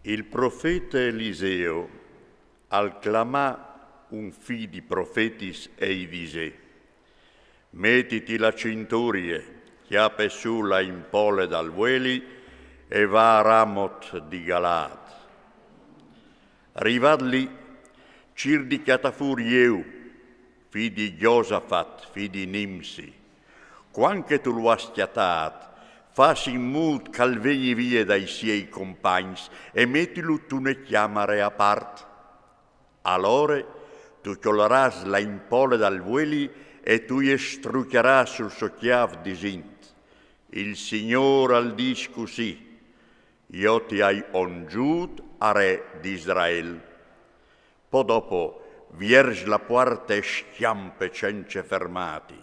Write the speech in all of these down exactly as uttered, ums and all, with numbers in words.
Il profete Eliseo al clamà un fi di profetis e i disè: Metiti la cinturie, chiape su la impole dal vueli e va a Ramot di Galaad. Rivât li, cîr di cjatâ fûr Jeu, fi di Josafat, fi di Nimsi. Cuant che tu lu âs cjatât, fâs in mût che al vegni vie dai siei compagns e metilu tune cjamare a part. Alore tu cjolarâs la impole dal vueli e tu je strucjarâs sul so cjâf disint: Il Signôr al dîs cussì: Jo ti ai ongjût a re di Israel. Po dopo viers la puarte e scjampe cence fermâti.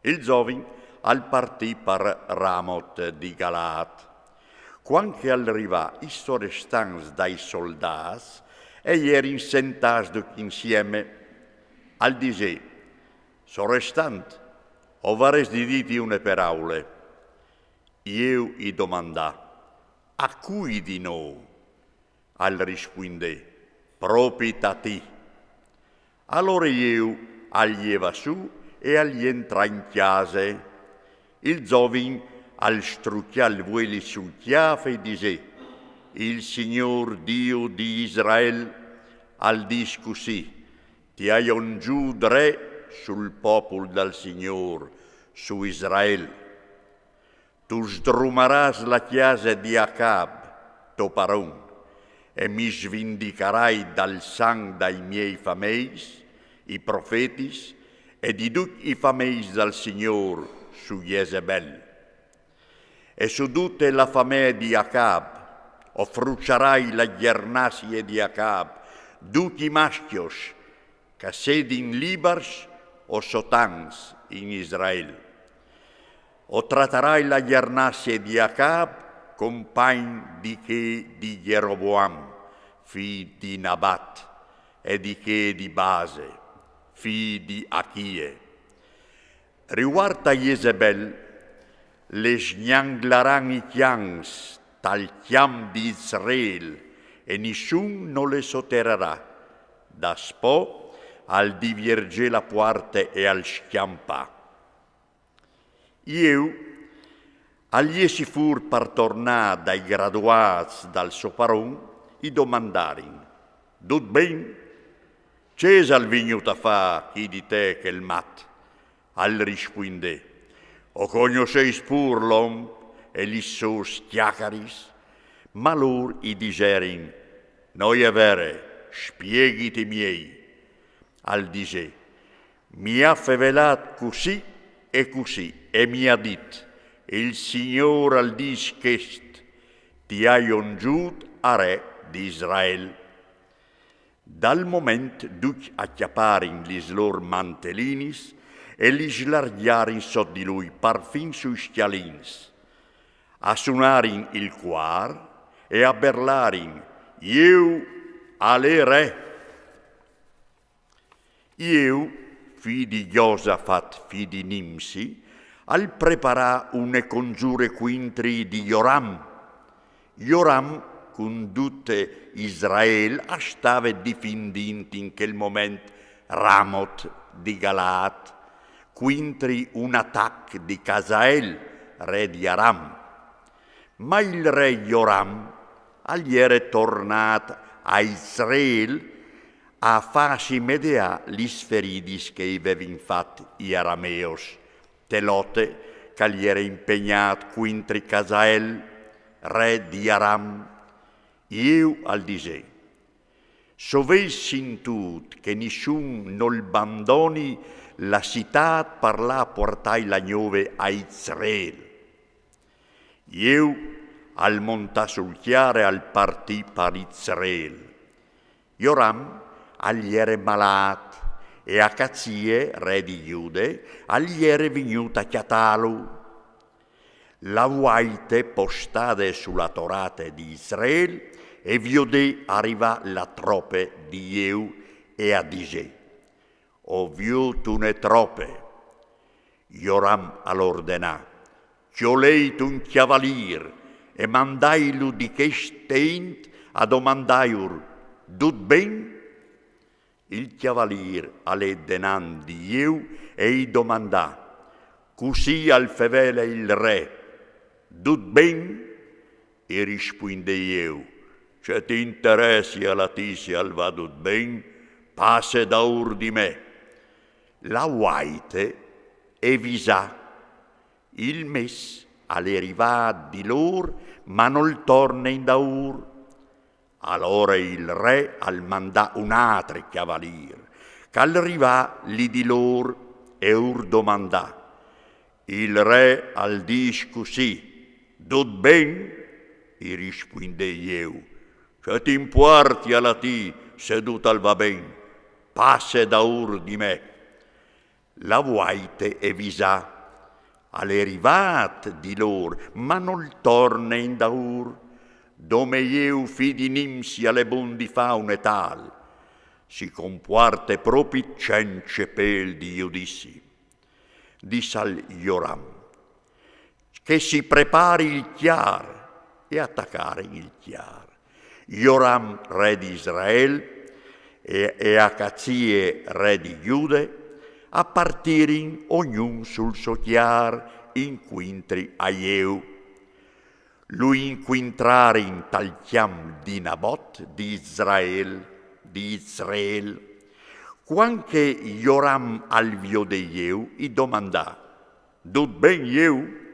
Il zovin al partì par Ramot di Galaad. Cuant che al rivà, i sorestants dai soldâts a jerin sentâts ducj insiemi. Al disè: Sorestant, o varès di dîti une peraule. Jeu i domandà: A cui di nô? Al rispuindè: Propit a ti. Alore Jeu al jevà sù e al jentrà in cjase. Il zovin al strucjà il vueli sul cjâf e i disè: Il Signôr Diu di Israel al dîs cussì: Ti ai ongjût re sul popul dal Signôr, su Israel. Tu sdrumarâs la cjase di Acab, to paron, e mi svindicarai dal sanc dai miei fameis, i profetis, e di ducj i fameis dal Signôr su Jezebel. E su dute la famee di Acab o fruçarai la gjernassie di Acab, ducj i mascjos, che a sedin libars o sotans in Israel. O tratarai la gjernassie di Acab compagn di chê di Jeroboam, fi di Nabat, e di chê di Base, fi di Achie. Rivuart a Jezebel, le sgnanglaran i cjans tal cjamp di Israel, e nissun no le soterarà. Daspò al diviergè la puarte e al scjampà. Jeu, al jessi fûr par tornâ dai graduâts dal so paron, i domandarin: Dut ben? Ce isal vignût a fâ chi di te chel mat? Al rispuindè: O cognossês pûr l'om e lis sôs cjacaris? Ma lôr i diserin: No je vere, spieghiti miei. Al disè: Mi à fevelât cussì e cussì, e mi à dit: Il Signôr al dîs chest: Ti ai ongjût a re di Israel. Dal moment ducj a cjaparin lis lôr mantelinis e lis largjarin sot di lui, parfin sui scjalins. A sunarin il cuar e a berlarin: Jeu al è re! Jeu, fi di Josafat, fi di Nimsi, al preparà une congjure cuintri di Joram. Joram, cun dut Israel, a stave difindint in chel moment Ramot di Galaad, cuintri un atac di Cazael, re di Aram. Ma il re Joram al jere tornât a Israel a fâsi medeâ lis feridis che i vevin fat i arameos, te lote che al jere impegnât cuintri Cazael, re di Aram. Jeu al disè: Se o vês sintût che nissun nol bandoni la citât par lâ a puartâi la gnove a Israel. Jeu al montà sul cjar e al partì par Israel. Joram al jere malât e Acazie, re di Jude, al jere vignût a cjatâlu. La vuaite postade su la torate di Israel e viodè a rivâ la trope di Jeu e a disè: O viôt une trope. Joram al ordenà: Cjoleit un cjavalîr E mandailu di cheste int a domandaur: «Dut ben?» Il cjavalîr al è denant di jeu e i domandà: «Cussì al fevele il re: Dut ben?» I rispuindè jeu: «Ce t'interessi a la ti se al va dut ben? Passe daur di me.» La vuaite e visà: «Il mês al è rivât di lôr, ma nol torne indaûr.» Alore il re al mandà un altri cjavalîr, ch'al rivà li di lôr e ur domandà: «Il re al dîs cussì: dut ben?» I rispuindè jeu: «Ce t'impuarti a la ti se dut al va ben? Passe daûr di me.» La vuaite e visà: «Al è rivât di lôr, ma nol torne indaûr. Dome jeu fidi nim si al è bon di fâ une tâl. Si compuarte propit cence pêl di judizi.» Dissal Joram: «Che si prepari il cjar», e a tacarin il cjar. Joram, re di Israel, e, e Acazie, re di Jude, a partirin ognun sul so cjar incuintri a jeu. Lu incuintrarin tal cjamp di Nabot di Israel, di Israel. Cuant che Joram al viodè jeu, i domandà: «Dut ben jeu?»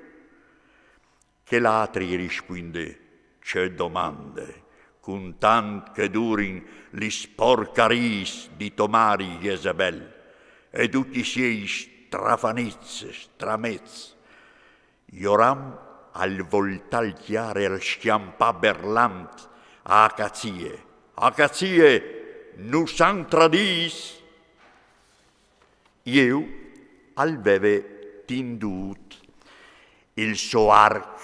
Chel altri rispuindè: «Ce domande, cuntant che durin lis porcariis di to mari Jezebel e ducj i siei strafanits, stramets?» Joram al voltà il cjar e al scjampà berlant a Acazie: «Acazie, nus àn tradits!» Jeu al veve tindût il so arc,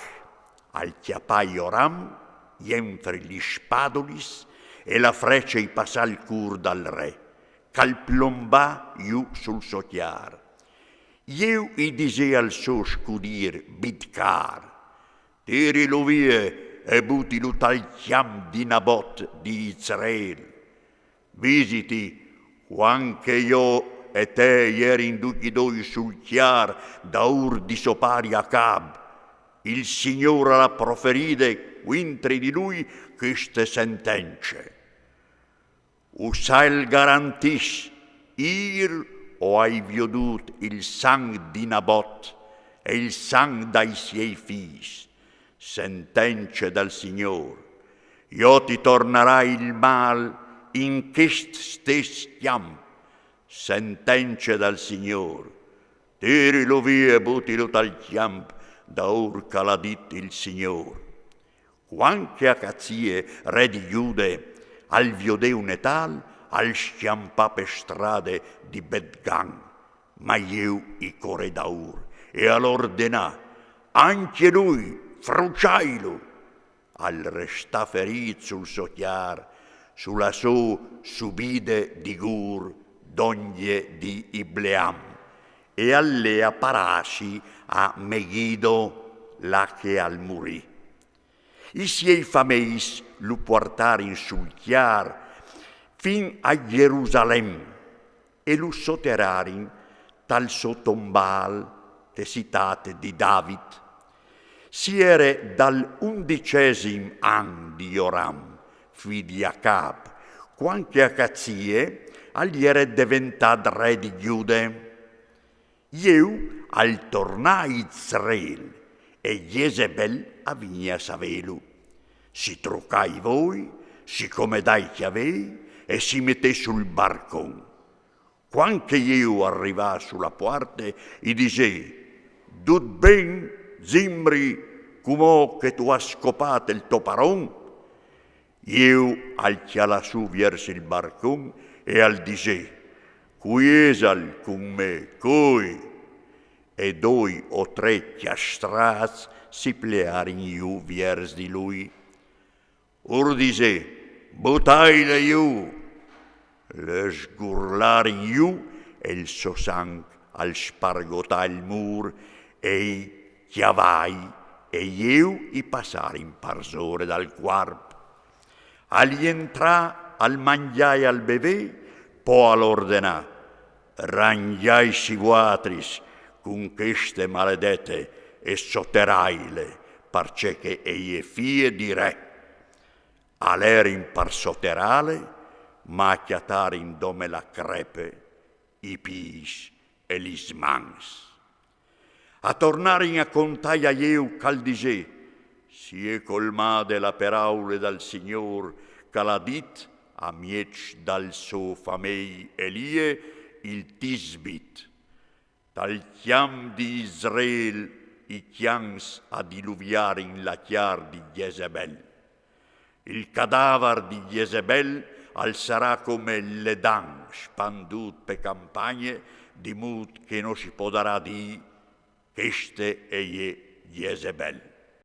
al cjapà Joram jenfri lis spadulis e la frece i passà al cûr dal re, ch'al plombà jù sul so cjar. Jeu i disè al so scudîr Bidcar: «Tirilu vie e butilu tal cjamp di Nabot di Israel. Visiti, cuant che jo e te i erin ducj i doi sul cjar daûr di so pari Acab, il Signôr al à proferide cuintri di lui cheste sentence: Ussel garantìs, ir o ai viodût il sanc di Nabot e il sanc dai siei fîs. Sentence dal Signôr: jo ti tornarai il mâl in chest stes cjamp. Sentence dal Signôr: tirilu vie e butilu tal cjamp, daûr ch'al à dit il Signôr.» Cuant che Acazie, re di Jude, al viodè une tâl, al scjampà pe strade di Betgan, ma jeu i corè daûr e al ordenà: «Ancje lui, fruciailu!» Al restà ferît sul so cjar, su la sô subide di Gur, dongje di Ibleam, e al lè a parâsi a Megiddo, là che al murì. I siei fameis lu puartarin sul cjar fin a Jerusalem e lu soterarin tal so tombâl te citât di David. Si jere dal undicesim an di Joram, fi di Acab, cuant che Acazie al jere deventât re di Jude. Jeu al tornà a Israel e Jezebel a vignì a savêlu. Si trucà i voi, si comedà i cjavei e si metè sul barcon. Cuant che jeu al rivà su la puarte, i disè: «Dut ben, Zimri, cumò che tu âs scopât il to paron?» Jeu al cjalà sù viers il barcon e al disè: «Cui isal cun me, cui?» E doi o trê cjastrâts si plearin jù viers di lui. Ur disè: «Butaile jù!» Le sgurlarin jù e il so sanc al spargotà il mûr e i cjavai E jeu i passarin parsore dal cuarp. Al jentrà, al mangià e al bevè, po al ordenà: «Rangiaisi vuatris cun cheste maledete e soteraile, parcè che e je fie di re.» A lerin par soterale, ma a cjatarin dome la crepe, i pîts e lis mans. A tornarin a contâi a jeu che al disè: «Si è colmade la peraule dal Signôr, che al à dit a mieç dal so famei Elie il tisbit: Tal cjamp di Israel i cjans a diluviarin la cjar di Jezebel. Il cadavar di Jezebel al sarà come ledan spandût pe campagne, di mût che no si podarà dî: Cheste e je Jezebel.»